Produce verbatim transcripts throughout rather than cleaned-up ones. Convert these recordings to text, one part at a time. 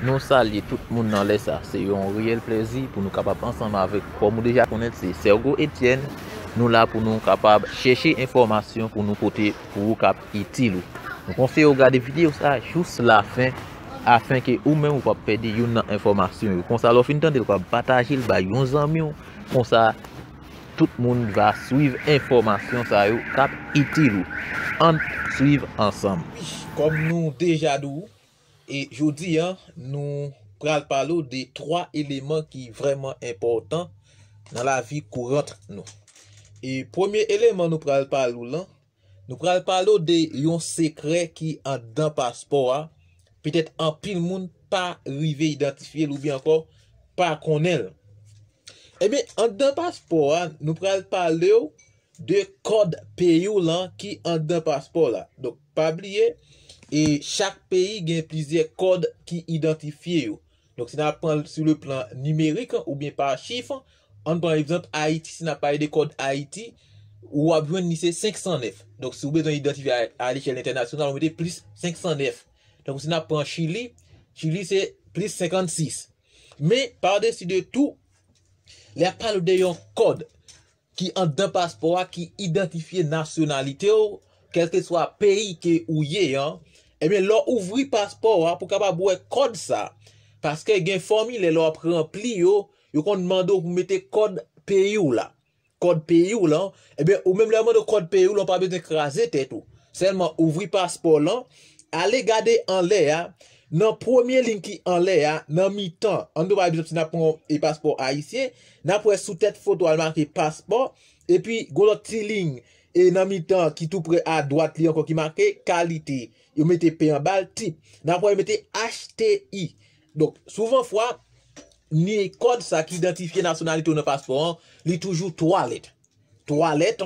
Nou salye tout moun nan lè sa. Se yon reyèl plèzi pou nou kapab ansanm avèk, kòm ou deja konnen, se Sergo Etienne. Nou la pou nou kapab chèche enfòmasyon pou nou pote pou ou k ap itil ou. Nou konseye w gade videyo sa jous lafen, afenke ou menm ou p ap pèdi youn nan enfòmasyon yo. Konsa, lè w fin tande l, w ap pataje l bay yon zanmi w. Konsa, tout moun va swiv enfòmasyon sa yo k ap itil ou. Ann swiv ansanm. Kòm nou deja di w, e jodi a, nou pral pale w de twa eleman ki vrèman enpòtan nan lavi kourant nou. E premye eleman nou pral pale w lan, nou pral pale w de yon sekrè ki anndan paspò a, petèt anpil moun pa rive idantifye l oubyen ankò pa konnen l. Ebyen, anndan paspò a, nou pral pale w de kòd peyi w lan ki anndan paspò la. Donk, pa bliye, e chak peyi gen plizyè kòd ki idantifye yo. Donk, si n ap pran l sou le plan nimerik oubyen pa chif, ann pran egzanp Ayiti, si n ap pale de kòd Ayiti, ou ap jwenn li se senk san nèf. Donk, si w bezwen idantifye a, a lechèl entènasyonal, ou mete plis senk san nèf. Donk, si n ap pran Chili, Chili se plis senkannsis. Men, padesi de tou, lè y ap pale w de yon kòd ki anndan paspò a ki idantifye nasyonalite w, kèlkeswa peyi ke ou ye an, ebyen, lè w ouvri paspò a pou w kapab wè kòd sa, paske gen fòmilè lè w ap ranpli yo, yo konn mande w pou mete kòd peyi w la. Kòd peyi w lan, ebyen, ou menm lè yo mande w kòd peyi w lan, ou pa bezwen kraze tèt ou. Sèlman ouvri paspò lan, ale gade anlè a, nan premye liy ki anlè a, nan mitan, ann pran pa egzanp, si n ap pran e paspò ayisyen, n ap wè sou tèt foto a l make paspò, epi gon lòt ti liy e nan mitan ki tou pre a dwat li ankò ki make kalite. Yo mete P anba l, tip. N ap wè yo mete H T I. Donk, souvan fwa, ni kòd sa ki idantifye nasyonalite w nan paspò an, li toujou twa lèt. Twa lèt,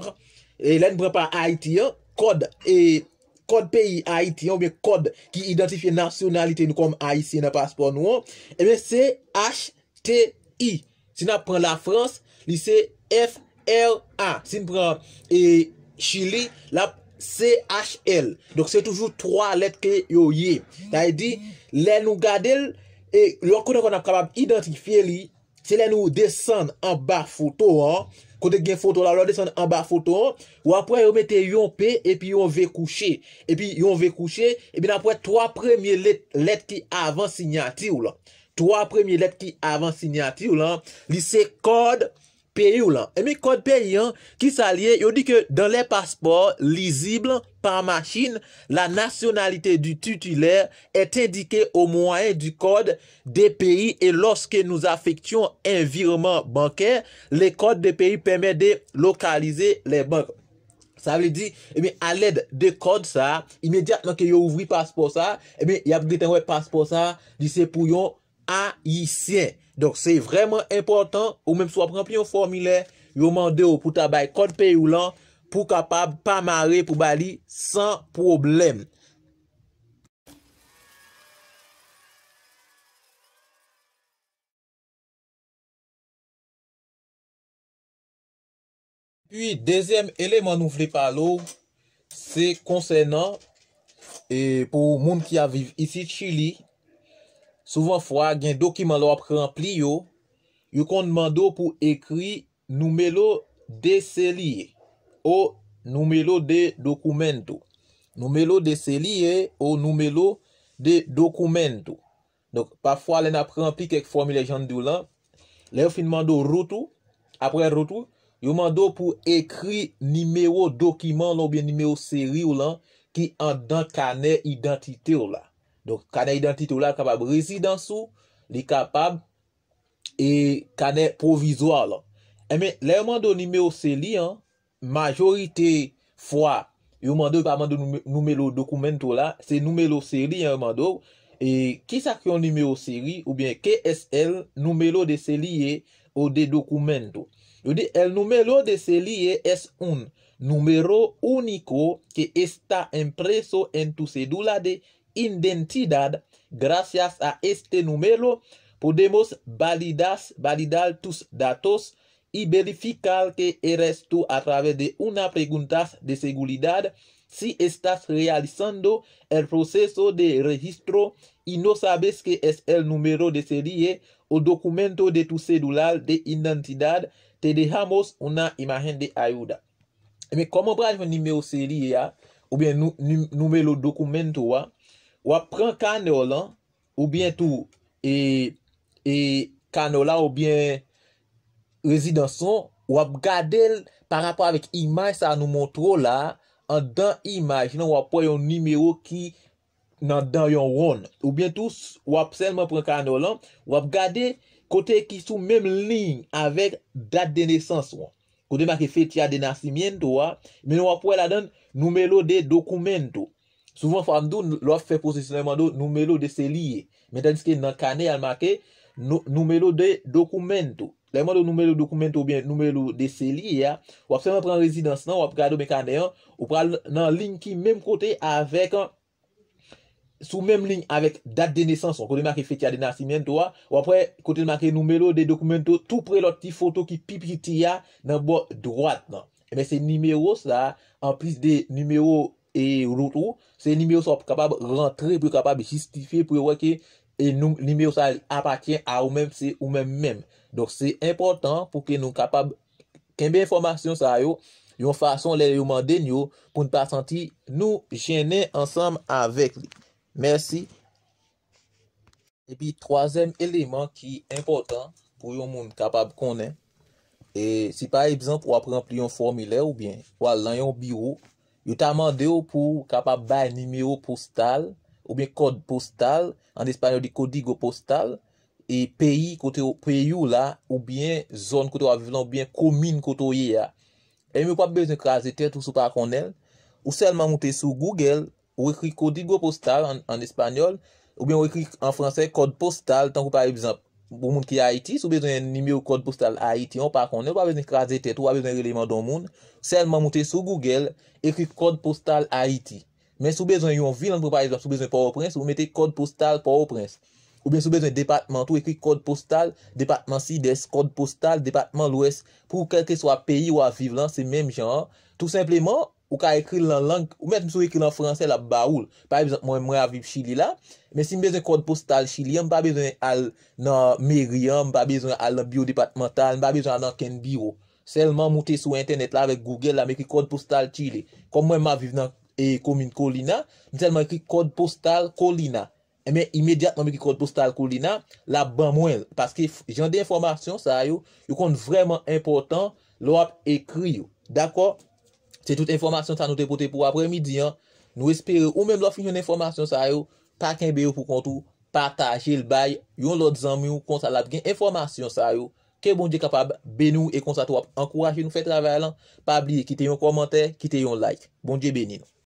e lè n pran pa Ayiti an, kòd, e, kòd peyi Ayiti an, oubyen kòd ki idantifye nasyonalite nou kòm Ayisyen nan paspò nou an, ebyen, se H T I. Si n ap pran Lafrans, li se F R A. Si n pran, e, Chili, l ap C H L. Donk, se toujou twa lèt ke yo ye. Sa vle di, lè nou gade l, e, yon kote ankò n ap kapab idantifye li, se lè nou desann anba foto an, kote gen foto la, lè w desann anba foto an, w ap wè yo mete yon P epi yon V kouche. Epi yon V kouche, epi n ap wè twa premye lèt, lèt ki avan siyati w lan. Twa premye lèt ki avan siyati w lan, li se kòd peyi w lan. Ebyen, kòd peyi an, kisa l ye? Yo di ke dans les passeports lisibles par machine, la nationalité du titulaire est indiquée au moyen du code des pays et lorsque nous effectuons un virement bancaire, le code des pays permet de localiser les banques. Sa vle di, ebyen, a lèd de kòd sa, imedyatman ke yo ouvri paspò sa, ebyen, y ap gentan wè paspò sa, li se pou yon Ayisyen. Donk, se vrèman enpòtan, ou menm si w ap ranpli yon fòmilè, yo mande w pou ta bay kòd peyi w lan, pou w kapab pa mare pou bay li san pwoblèm. Epi, dezyèm eleman nou vle pale w, se konsènan, e, pou moun ki ap viv isit Chili, souvan fwa, gen dokiman lè w ap ranpli yo, yo konn mande w pou ekri número de serie o número de documento. Número de serie o número de documento. Donk, pafwa, lè n ap ranpli kèk fòmilè jan n di w lan, lè yo fin mande w root ou, apre root ou, yo mande w pou ekri nimewo dokiman w lan oubyen nimewo seri w lan ki anndan kanè idantite w la. Donk, kanè idantite w la kapab rezidans ou, li kapab e kanè pwovizwa w lan. Enben, lè yo mande w nimewo seri an, majorite fwa, yo mande w, yo pa mande w noume-, numero documento la, se numero seri an yo mande w. E kisa ki yon nimewo seri, oubyen qué es el número de serie o de documento? Yo di, el número de serie es un número único que está impreso en tu cédula de identidad. Gracias a este número podemos validas-, validar tus datos y verificar que eres tú a través de unas preguntas de seguridad Si estás realizando el proceso de registro y no sabes qué es el número de serie o documento de tu celular de identidad, te dejamos una imagen de ayuda. Ebyen, kòman w pral jwenn nimewo seri a, oubyen nou, nim, numero documento a? W ap pran kanè w lan, oubyen tou, e, e kanè w la, oubyen rezidans lan, w ap gade l pa rapò avèk imaj sa a nou montre w la, anndan imaj lan, w ap wè yon nimewo ki nan dan yon wonn. Oubyen tou, s, w ap sèlman pran kanè w lan, w ap gade kote ki sou menm liy avèk dat de nesans ou an. Kote make fecha de nasimiento a, men w ap wè ladan l, numero de documento. Souvan fwa m di w, lè w ap fè pwosesis lan, yo mande w numero de serie. Men tandiske nan kanè a, l make nu, numero de documento. Lè yo mande w numero de documento oubyen numero de serie a, w ap sèlman pran rezidans lan, w ap gade oubyen kanè an, ou pral nan liy ki menm kote avèk, sou menm liy avèk dat de nesans ou, kote make fecha de nasimiento a, w ap wè kote l make numero de documento, tou pre lòt ti foto ki pi piti a nan bò dwat lan. Ebyen, se nimewo sa a, anplis de nimewo e wout ou, se nimewo sa w ap kapab rantre pou yo kapab jistifye, pou yo wè ke, e nou, nimewo sa a li apatyen a ou menm, se ou menm menm. Donk, se enpòtan pou ke nou kapab kenbe enfòmasyon sa yo yon fason lè yo mande n yo, pou n pa santi nou jennen ansanm avèk li. Mèsi. Epi twazyèm eleman ki enpòtan pou yon moun kapab konnen, e si pa egzanp w ap ranpli yon fòmilè oubyen w al nan yon biwo, yo ta mande w pou w kapab bay nimewo postal oubyen kòd postal, an espanyòl di código postal, e peyi kote w, peyi w la, oubyen zòn kote w ap viv lan, oubyen komin kote w ye a. Ebyen, w p ap bezwen kraze tèt ou si w pa konnen l. Ou sèlman moute sou Google, ou ekri código postal an, an espanyòl, oubyen ou ekri an fransè kòd postal, tankou pa egzanp, pou moun ki Ayiti, si w bezwen nimewo kòd postal Ayiti an, ou pa konnen, ou pa bezwen kraze tèt ou, ou pa bezwen rele mande yon moun. Sèlman moute sou Google, ekri kòd postal Ayiti. Men si w bezwen yon vil, ann pran pa egzanp, si w bezwen Pòtoprens, ou mete kòd postal Pòtoprens. Oubyen si w bezwen depatman tou, ekri kòd postal depatman Sidès, kòd postal depatman Lwès. Pou kèlkeswa peyi w ap viv lan, se menm jan an. Tou senpleman, ou ka ekri l nan lang, ou mèt si w ekri l an fransè, l ap ba ou l. Pa egzanp, mwen, mwen ap viv Chili la, men si m bezwen kòd postal Chili an, m pa bezwen al nan meri an, m pa bezwen al nan biwo depatmantal, m pa bezwen al nan kenn biwo. Sèlman moute sou entènèt la avèk Google la, m ekri kòd postal Chili. Kòm mwen, m ap viv nan, e, komin Kolina, m sèlman ekri kòd postal Kolina. Ebyen, imedyatman m ekri kòd postal Kolina, l ap ban mwen l. Paske f, jan de enfòmasyon sa yo, yo konn vrèman enpòtan lè w ap ekri yo. Dakò? Se tout enfòmasyon sa nou te pote pou aprèmidi an. Nou espere ou menm lè w fin jwenn enfòmasyon sa yo, pa kenbe yo pou kont ou, pataje l bay yon lòt zanmi w, konsa l ap gen enfòmasyon sa yo. Ke Bondye kapab beni w e konsa tou w ap ankouraje nou fè travay lan. Pa bliye kite yon kòmantè, kite yon like. Bondye beni nou.